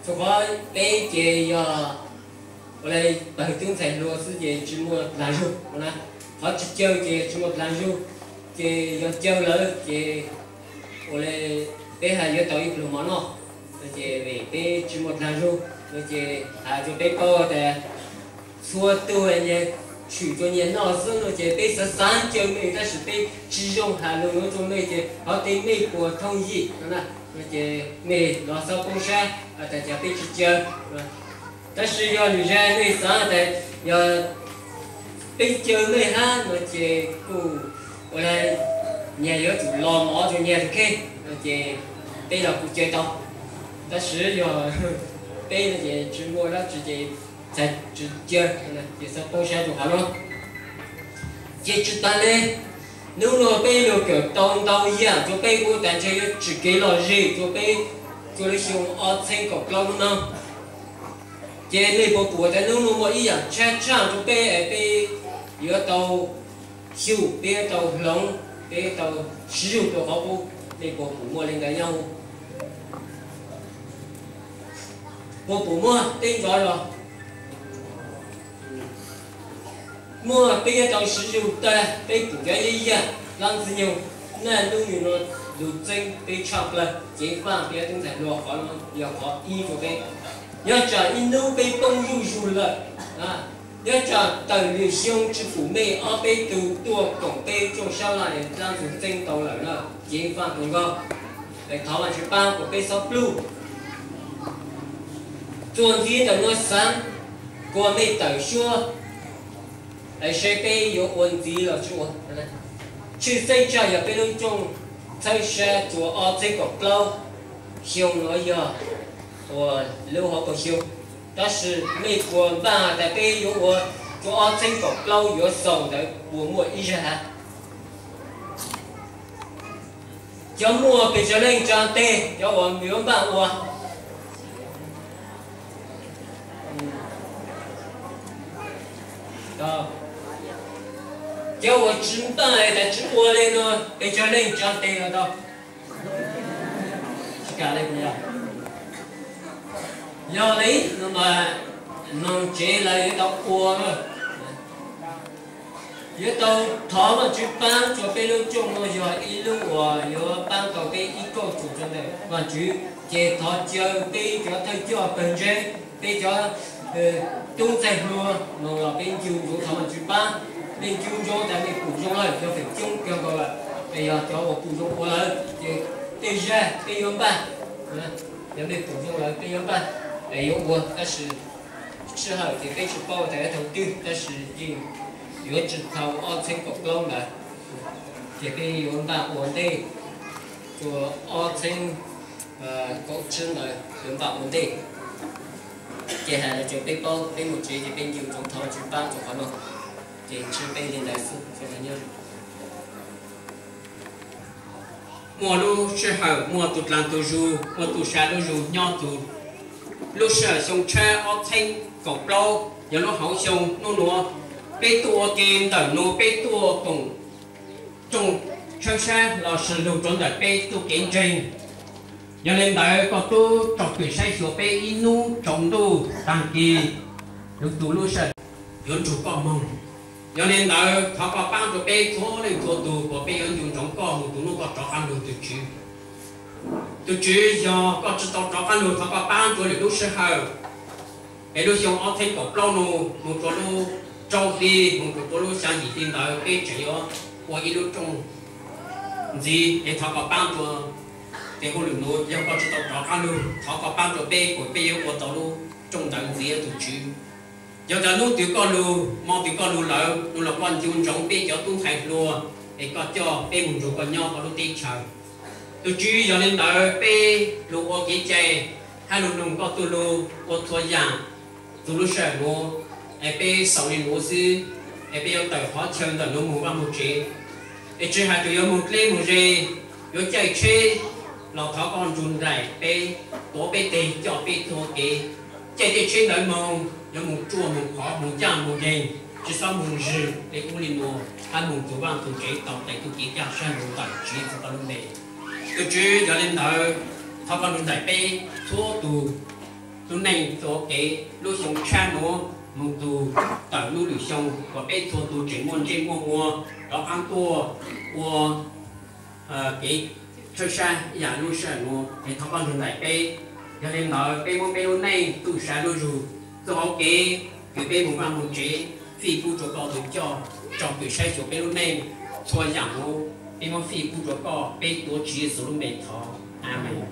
Rau qhov peb ces yog ua li pawg tub ntxhais hluas xwb ces tsis muaj dlaag zug na, qhov tsis caw ces tsis muaj dlaag zug, ces yog caw lawm ces ua li peb haj yuav tau ib pluag mov noj, ces vim peb tsis muaj dlaag zug no ces hais rau peb paub tas txhua tug nyias tshwm rua nyias noj xwb no ces peb xav xav caw mej tab sis peb tsis zoo has lug nuav rua mej ces qhov tej mej puas thooj yim no na, no ces mej los xob poob sab has tas cas peb tsis caw. Tab sis yog lwm zag mej xav tas yog peb caw mej hab no ces kuj ua li nyias yuav tsum los mov rua nyias rua kheej no ces peb los kuj caw tau. Tab sis yog peb no ces tsis muaj dab tsi ces txhais tsis caw, ces xob poob sab rua qhov nuav. Ces tsis taag le, nub nuav peb lug kawm tau ntau yaam rua peb kuj tas ntshe yuav tsum kev lom zem rua peb rua lub xyoo ob txheeb kaum plaub nub no. Ces mej puas pum tas nub nuav muaj ib yaam tshab tshaaj rua peb es peb yuav tau xyum, peb yuav tau hloov, peb tau siv zug rua qhov qub, mej puas pum muaj le ntawd nyob? Puas pum muaj teb nrov los? Muaj, peb yuav tau siv zug tag, peb pum cov yaj yaj, dlaab ntxwg nyoog, naj nub nyoog nuav lug txeeb peb tshaj plawg, ceev faj peb tub ntxhais hluas, qhov nuav yog qhov ib rua peb. Nyob tsam ib nub peb poob zuj zug lawm, nyob tsam tawm lwm xyoo tsis pum mej ob peb tug tuaj koom peb rooj sab laj es dlaab ntxwg txeeb tau lawm na, ceev faj kawg nkaus. Es thov Vaajtswv paab kuas peb xob pluj. Txuas ntxiv ntawm nuav xaav kuas mej tawm suab es saib peb yuav ua ntxiv los tsis ua. Tshwj xeeb tsam yog peb lub rooj txhawb sab rua ob txheeb kaum plaub xyoo nuav yog ua lub hauv paus xyoo, tab sis mej puas npaj tas peb yuav ua rua ob txheeb kaum plaub yuav xaus ntawd puas muaj ib zag hav? Cov muaj pes tsawg leej tsa tes, cov uas yuav npaj ua. Cov uas tsis npaj tas tsis ua le no, pes tsawg leej tsa tes los tau? Tsis kam le puas yog? Yog li no mas noog tsev lawv yuav tau ua. Yuav tau thov Vaajtswv paab rua peb lub rooj no yog ib lub uas yuav paab tau peb ib kauj ruam rua ntawm Vaajtswv, ces thov caw peb cov thawj coj pawg ntseeg, peb cov tub ntxhais hluas moog los peb ncu ntsoov thov Vaajtswv paab. Mej ncu ntsoov tas mej pum zoo lawm, cov feem coob kawg nkaus lawm, es yog cov uas pum zoo ua lawm ces tej zag peb yuav npaj. Yog mej pum zoo lawm peb yuav npaj, es yuav ua, tab sis sij hawm ces peb tsis paub tas yuav thaum twg, tab sis yeej yuav tsis txhaum ob txheeb kaum plaub ntawd, ces peb yuav npaj ua ntej rua ob txheeb kaum tsib ntawd yuav npaj ua ntej. Ces hais los rau peb paub, peb mus tsev ces peb ncu ntsoov thov Vaajtswv paab rua qhov no, ces ntsib peb li ntawd xwb. Muaj lub sij hawm muaj tug dlaag tug zug, muaj tug sa lub zug nyob tug lub sij hawm xyoo tshab ob txheeb kaum plaub, yog lub hauv xyoo nub nuav, peb tuaj ua ke ntawm nuav peb tuaj koom rooj tshawb sab los sis lug rua ntawm peb tug kev ntseeg. Yog li ntawd koj tub tsom kwm saib xyuas peb ib nub tsaus ntuj taag kis, lug tug lub sij hawm yuav nrug koj moog. Yog li ntawd thov koj paab rua peb txhua leej txhua tug kuas peb yuav ncu ntsoov koj moog tug nub koj rov qaab lug tug Tswv. Tug Tswv, yog koj tsi tau rov qaab lug thov koj paab rua lwm lub sij hawm. Es lub xyoo ob txheeb kaum plaub nub moog rua lub rau hli, moog rua lub xyaa yim hli ntawd peb tseem yuav ua ib lub rooj ntxiv, es thov koj paab rua. Ces hauj lwm nuav yog koj tsi tau rov qaab lug, thov koj paab rua peb kuas peb yuav ua tau lub rooj ntawd ntxiv tug Tswv. Yog tas nub twg koj lug, mo twg koj lug lawm, lug los koj ncu ntsoov peb cov tub ntxhais hluas, es koj coj peb moog nrug koj nyob koj lub teb chaws. Tug Tswv, yog li ntawd peb lug ua kev cai hab lug noog koj tug lug ua txhua yaam. Txug lub sij hawm nuav, es peb xaus le nuav xwb, es peb yuav tawm qhov chaw ntawm nuav moog vaj moog tsev. Es tsi has tug yuav moog dleb moog ze, yuav caij tsheb los thov koj nrug nraim peb, tuav peb teg coj peb tuaj kev. Caij tej tsheb ntawd moog, yuav moog ruaj moog qhov moog ncaj moog nceeg, tsi xob moog zwg le ub le nuav, hab moog txug vaaj txug tsev tau tes tug kev caj sab nrug ntawm Tswv Yexus koj lub npe. Tug Tswv, yog le ntawd thov koj nrug nraim peb txhua tug. lub neej txuas kev lub xyoo tshab nuav moog txug tawm lub lwm xyoo, kom peb txhua tug tseem muaj ntsej muaj muag rov qaab tuaj ua kev tshawb sab ib yaam lub sij hawm nuav es thov koj nrug nraim peb. Yog le ntawd peb muab peb lub neej txuj sa zuj zug txuj hauv kev kws peb moog vaaj moog tsev fij pub rua koj tug coj, tsom kwm saib xyuas peb lub neej txhua yaam nuav peb muab fij pub rua koj, peb tuav Tswv Yexus lub npe thov, Amees.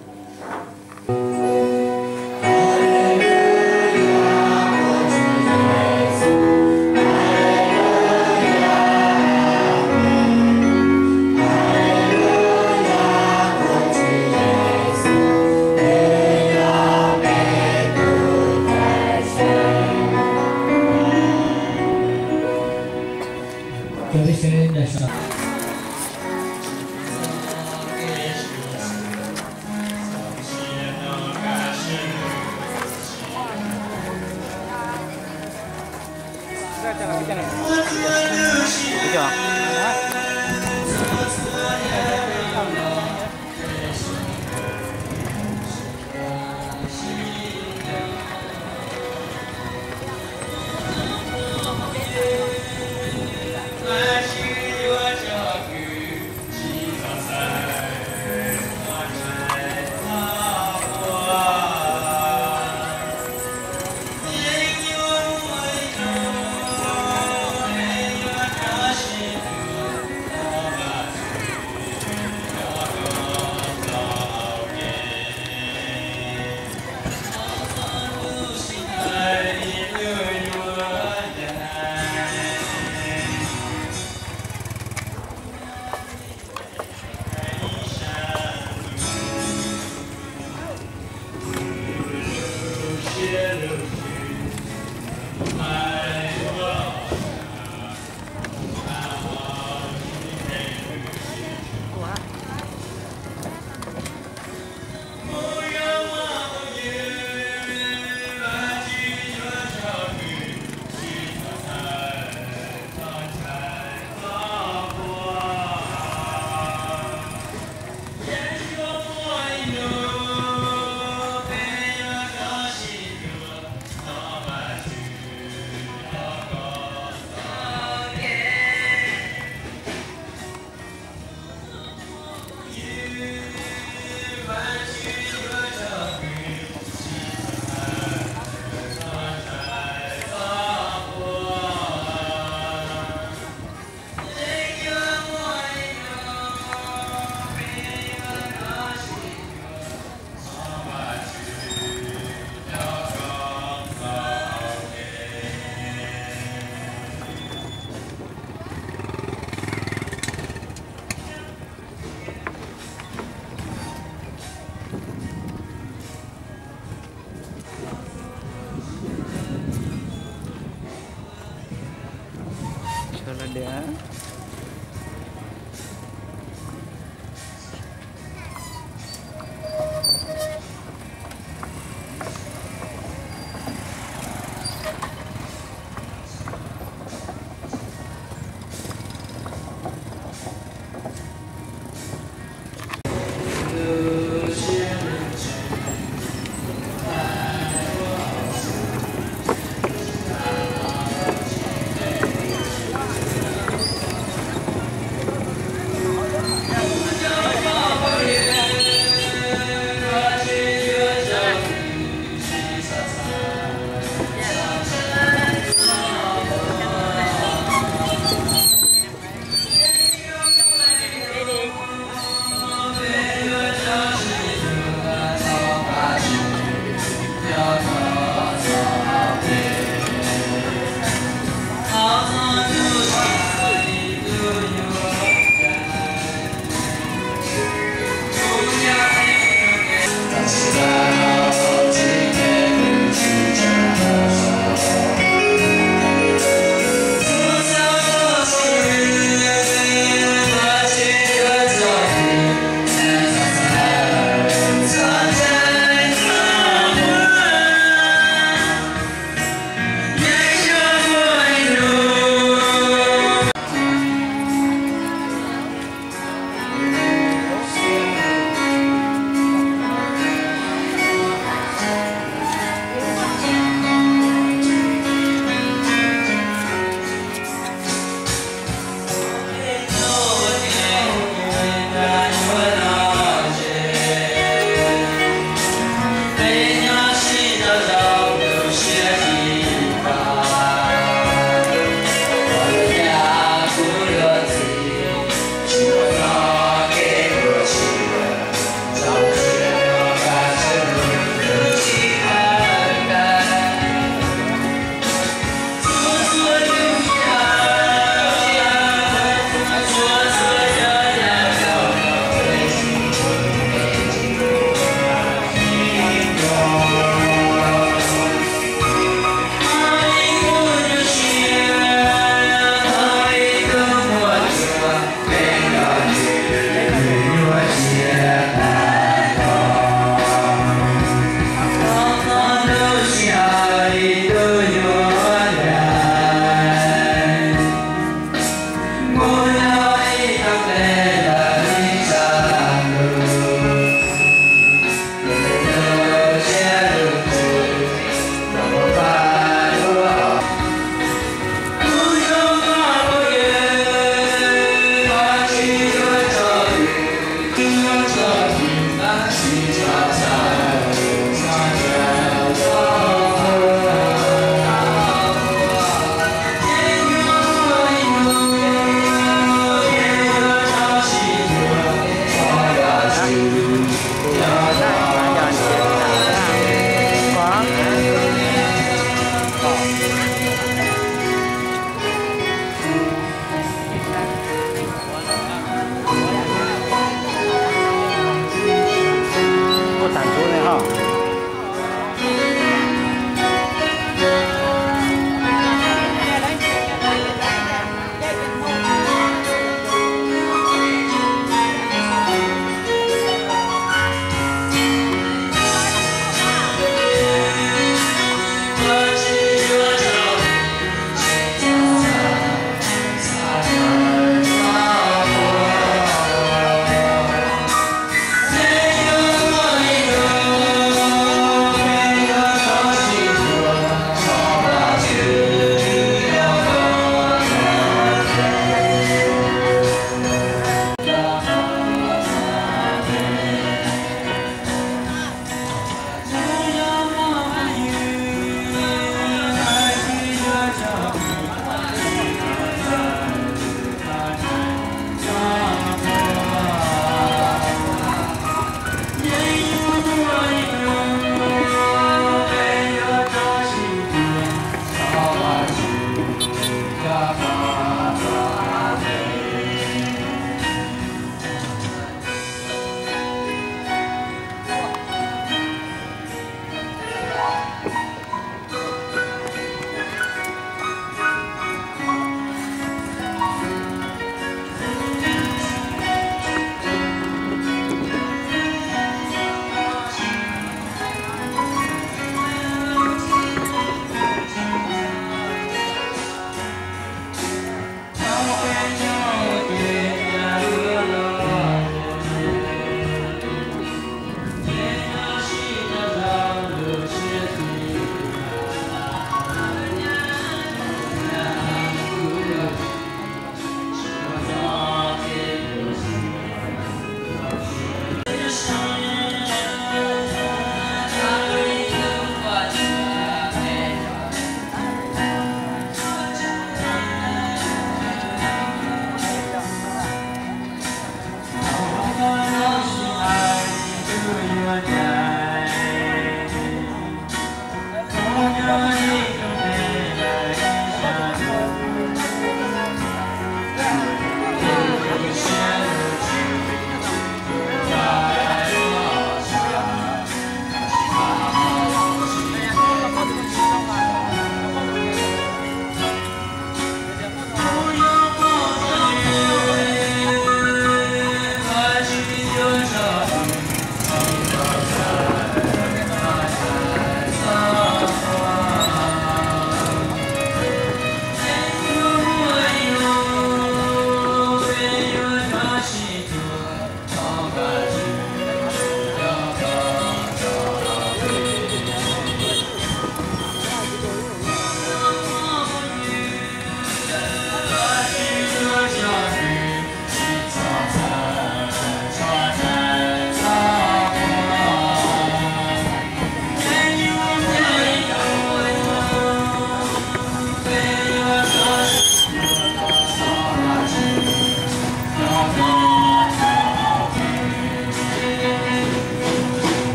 Chaw lawv diam.